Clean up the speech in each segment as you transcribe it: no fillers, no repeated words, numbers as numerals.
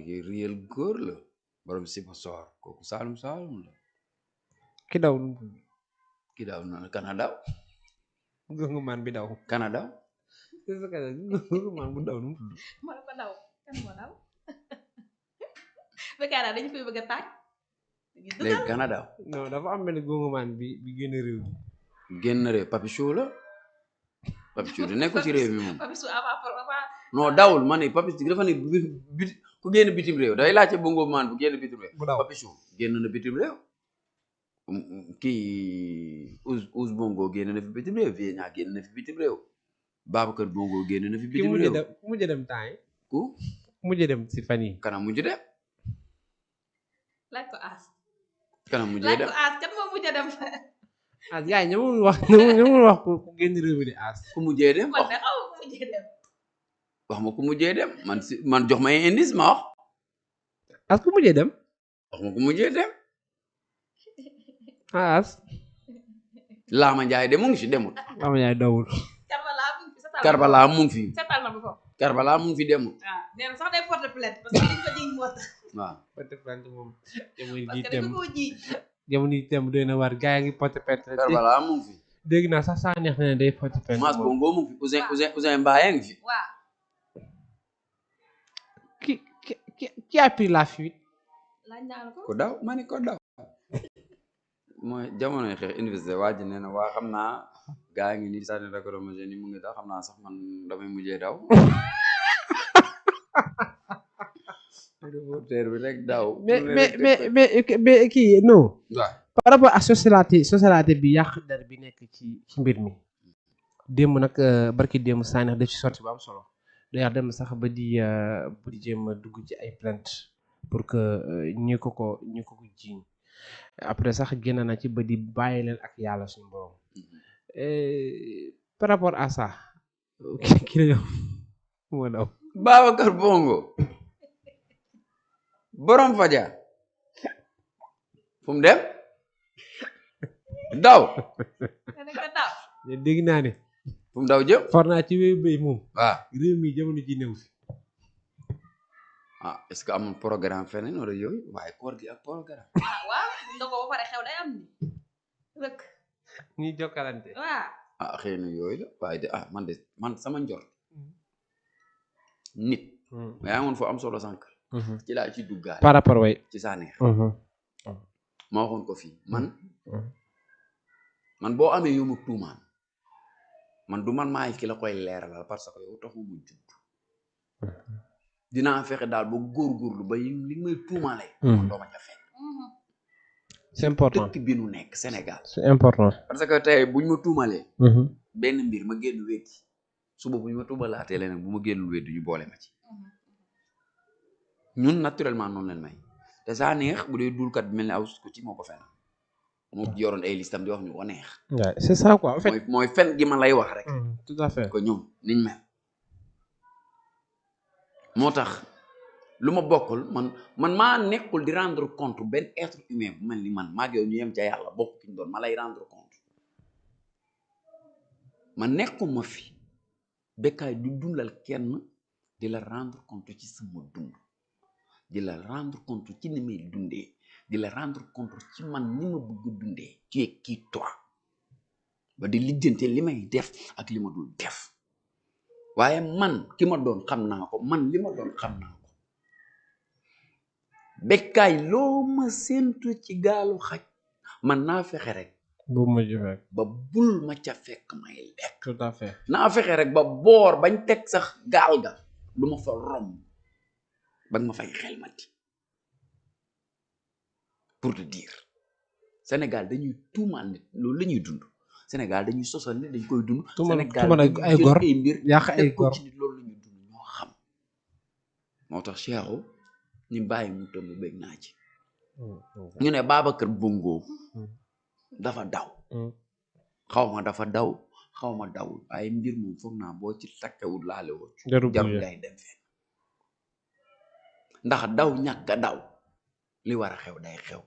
ki réel góor la borom si ba soor kooku saalum saalum la ki daw ki daw noonu kana daw gungu maan bi daw kana daw gungu maan bu daw nu moo ko daw kan moo daw Bécaye daal dañu koy bëgg a taaj léegi kana daw non dafa am benn gungu maan bi génn réew mi génn réew Papichou la Papichou di nekk ci réew mi moom Papichou avant non dawul ma ne Papichou dafa ne ku génn bitim réew day laajte bongo maan bu génn bitim réew bu daw Papichou génn na bitim réew kii Ous Bongo génn na fi bitim réew Vienya génn na fi bitim réew Babacar Bongo génn na fi bitim réew ku mujj dem temps yi ku mujj dem si fan yi kana mujj dem laaj ko aas kana mujj laaj dem ko aas kat moo mujj a dem as gars yi ñamul wax ku génn réew mi di as ku mujjee dem man de xaw ma ku mujjee dem wax ma ku mujjee dem man jox ma indice ma wax as ku mujjee dem wax ma ku mujjee dem as Laama Njaay de mu ngi fi demut Laama Njaay dawul Karbala mu ngi fi Karbala mu ngi fi setal na bu ko Karbala mu ngi fi demut waaw nee na sax day porter plainte parce que liñ ko jiñ moo tax waaw porte plainte moom jamono parce ji que tem dañ ko jiñ jamono ji tem doy na war gars yi ngi porte plainte Karbala mu ngi fi dégg naa sax saa neex na ne day porte plainte Mass Bongo mu ngi fi Ouzin Mbaye ngi fi waaw qui a pris la fuite laaj naa la ko ko daw ma ne ko daw mooy jamonoy xeex université waa ji nee na waa xam naa gaa ngi nii sànni lacrymogène ni mu ngi daw xam naa sax man damay mujjee daw reporter bi rek daw mais kii non waaw par rapport à société bi yàq der bi nekk ci mbir mi démb nag barki démb saa neex def ci sorti bu am solo d'ailleurs dem sax ba di jéem a dugg ci ay plainte pour que ñu ko jiiñ après sax génn na ci ba di bàyyi leen ak yàlla suñu borom par rapport à ça kii la yow moo daw Babacar Bongo borom faja fu mu dem daw dégg naa ne fu mu daw jëm for naa ci wéy béy moom waaw réew mi jamono ji néew fi ah est-ce que amul programme feneen wala yooyu waaye koor gi ak programme ah waaw ndogo ba pare xew day am ni rek ñuy jokkalante waaw ah xëy na yooyu la waaye de man sama njort nit mais yaa ngoon foo am solo sànq ci laa ci duggaale par rapport way ci saa neex ma waxoon ko fii man boo amee yow ma tuumaan man du man maay ki la koy leeralal parce que yow taxu mu judd dinaa fexe daal ba góorgóorlu ba li may tuumaale man doo ma ca fekk c'est important dëkk bi nu nekk Sénégal c'est important parce que tey buñ ma tuumalee benn mbir ma génn weddi suba buñ ma tuumalaatee leneen bu ma génnul weddi ñu boole ma ci ñun naturellement noonu leen may te saa neex bu dee dulkat bi mel ni aw ko ci moo ko fen moo yoroon ay listam di wax ñu ko neex c'est ça quoi en fait mooy fen gi ma lay wax rek tout à fait ko ñoom niñ mel moo tax lu ma bokkul man maa nekkul di rendre compte benn être humain bu mel ni man maa ngi yow ñu yem ca yàlla bokk ki ñu doon ma lay rendre compte ma nekkuma fi Bécaye du dundal kenn di la rendre compte ci sama dund di la rendre compte ci ni may dundee di la rendre compte ci man ni ma bëgg dundee kii toi ba di lijjante li may def ak li ma dul def waaye man ki ma doon xam naa ko man li ma doon xam naa ko Bécaye loo ma séentu ci gaalu xaj man naa fexe rek bu ma jëfee ba bul ma ca fekk may lekk tout à fait naa fexe rek ba boor bañ teg sax gaal ga du ma fa romb ba nga ma fay xelmati pour te dire Sénégal dañuy tuumaan nit loolu la ñuy dund Sénégal dañuy sosal nit dañ koy dund Sénégal ay gor ay mbir yàq ay gor ci nit loolu la ñuy dund ñoo xam moo tax Cheikhou ñu bàyyi mu tëmb bëgg naa ci ñu ne Babacar Bongo dafa daw xaw ma dafa daw xaw ma dawul waaye mbir moom foog naa boo ci takkewul laale woo jarul ngay dem fenn ndax daw ñàkk a daw li war a xew day xew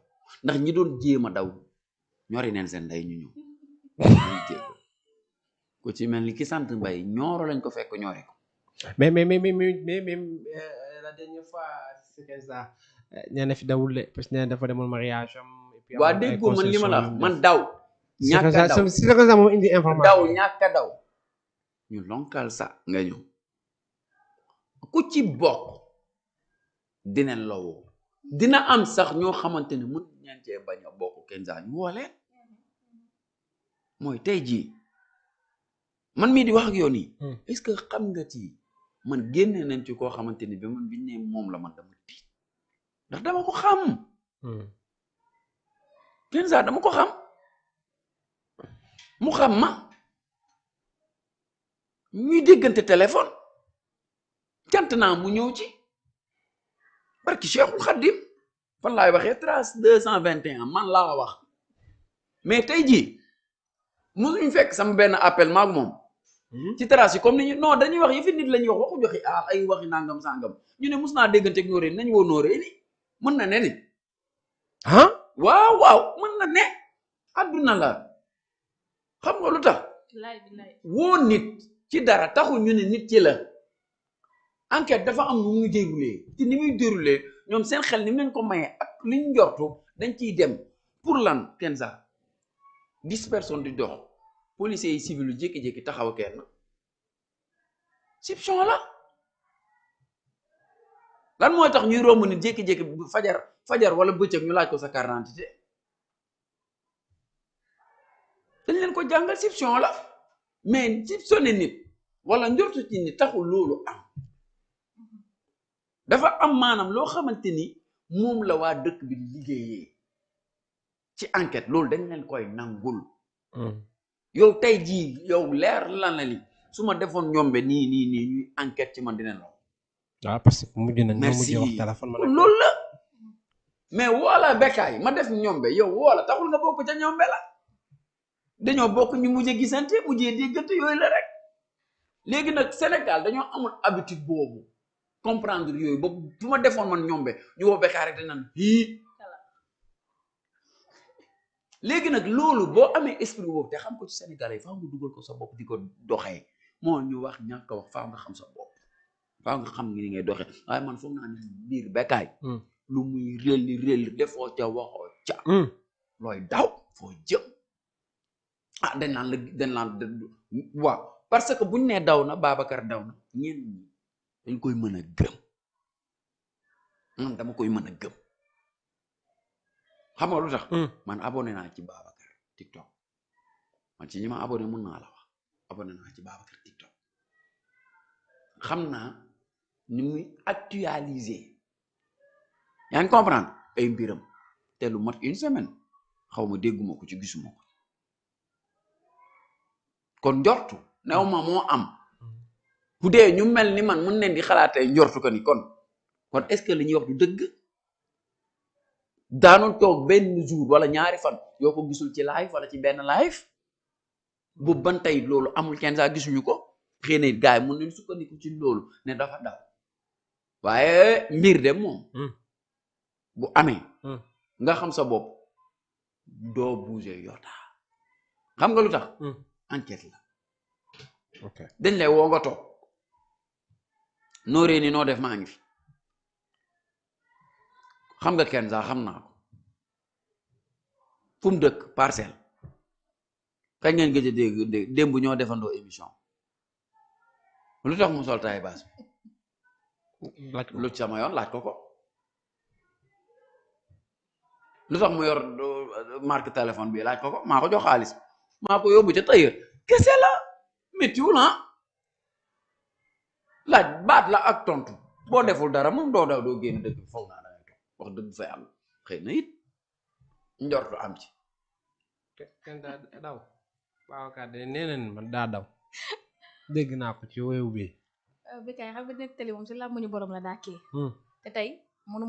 ndax ñi doon jéem a daw ñori neen seen day ñu ñëw ku ci mel ni ki sant Mbay ñooro lañ ko fekk ñore ko mais la dernière fois Kenza nee na fi dawul de parce que nee na dafa demoon mariage am. et puis waa amoon ay déggoo man li ma la wax concessions man daw ñàkk a daw si Kenza moom indi information daw ñàkk a daw ñu lonkal sa nga ñëw ku ci bokk dinañ la woo dina am sax ñoo xamante ne mën ñeen cee bañ a bokk Kenza ñu woo leen mooy tey jii man mii di wax ak yow nii est-ce que xam nga ci man génne nañ ci koo xamante ni bi man biñ ne moom la man dama tiit ndax dama ko xam Kenza dama ko xam mu xam ma ñuy déggante téléphone cant naa mu ñëw ci barki Cheikhul Khadim fan laay waxee trace 221 man laa wax mais tey jii mosuñu fekk sama benn appel maag moom ci trace yi comme ni ñu non dañuy wax yi fi nit la ñuy wax waxu joxe ay waxi nangam sangam ñu ne mus naa déggante ak nóoree nañu woo nóoree ni mën na ne ni waaw mën na ne adduna la xam nga lu tax woo nit ci dara taxul ñu ne nit ci la enquête dafa am nu muy déroulé ci ni muy déroulé ñoom seen xel ni mu leen ko mayee ak li ñu njortu dañ ciy dem pour lan Kenza 10 personnes di dox policiers yi civil yu jékki-jékki taxaw kenn soupçon la lan mooy tax ñuy romb nit jékki-jékki fajar wala bëccëg ñu laaj ko sa carte d'identité dañ leen ko jàngal soupçon la mais soupçonné nit wala njortu ci nit taxul loolu am dafa am maanaam loo xamante ni moom la waa dëkk bi liggéeyee ci enquête loolu dañ leen koy nangul yow tey jii yow leer lan la li su ma defoon ñombe nii ñuy enquête ci man dinañ la waaw parce que mujj na ñoo mujj wax téléphone loolu la mais woola bekkaay ma def ñombe yow woola taxul nga bokk ca ñombe la dañoo bokk ñu mujjee gisante mujjee déggante yooyu la rek léegi nag Sénégal dañoo amul habitude boobu comprendre yooyu ba bu ma defoon man ñombe ñu woo bekkaay rek dañ léegi nag loolu boo amee esprit boobu te xam ko ci Sénégalais yi faaw nga dugal ko sa bopp di ko doxee moo ñu wax ñàkk a wax faaw nga xam sa bopp faaw nga xam ni ngay doxee waaye man foog naa ne biir bekkaay lu muy réel defoo ca waxoo ca looy daw foo jëm dañ naan waaw parce que buñ nee daw na Babacar daw na ñenn ñi dañ koy mën a gëm man dama koy mën a gëm xam nga lu tax man abonné naa ci Babacar TikTok man ci ñi ma abonné mën naa la wax abonné naa ci Babacar TikTok xam naa ni muy actualiser yaa ngi comprendre ay mbiram te lu mat une semaine xaw ma dégguma ko ci gisuma ko kon njortu new ma moo am bu dee ñu mel ni man mën leen di xalaatee njortu ko ni kon est-ce que li ñuy wax du dëgg daanoon toog benn jour wala ñaari fan yoo ko gisul ci live wala ci benn live bu ban tey loolu amul Kenza gisuñu ko xëy na gars yi mën nañu sukkandiku ci loolu ne dafa daw waaye mbir de moom bu amee nga xam sa bopp doo bouger yota xam nga lu tax enquête la dañ lay woo nga toog noo ree ni noo def maa ngi fi xam nga Kenza xam naa ko fu mu dëkk Parcelles kañ ngeen gëj a dégg démb ñoo defandoo émission lu tax mu sol taay baas lu ci sama yoon laaj ko lu tax mu yor marque téléphone bi laaj ko maa ko jox xaalis maa ko yóbbu ca tailleur kese la méttiwul laaj baat la ak tontu boo deful dara moom doo daw doo génn dëkk bi foog naa dangay toog wax dëgg fa yàlla xëy na it njortu am ci kenn daa daw Babacar de nee nañ man daa daw dégg naa ko ci wéewu bi bi kay xam nga nettali moom si làmmuñu borom la dàkkee te tey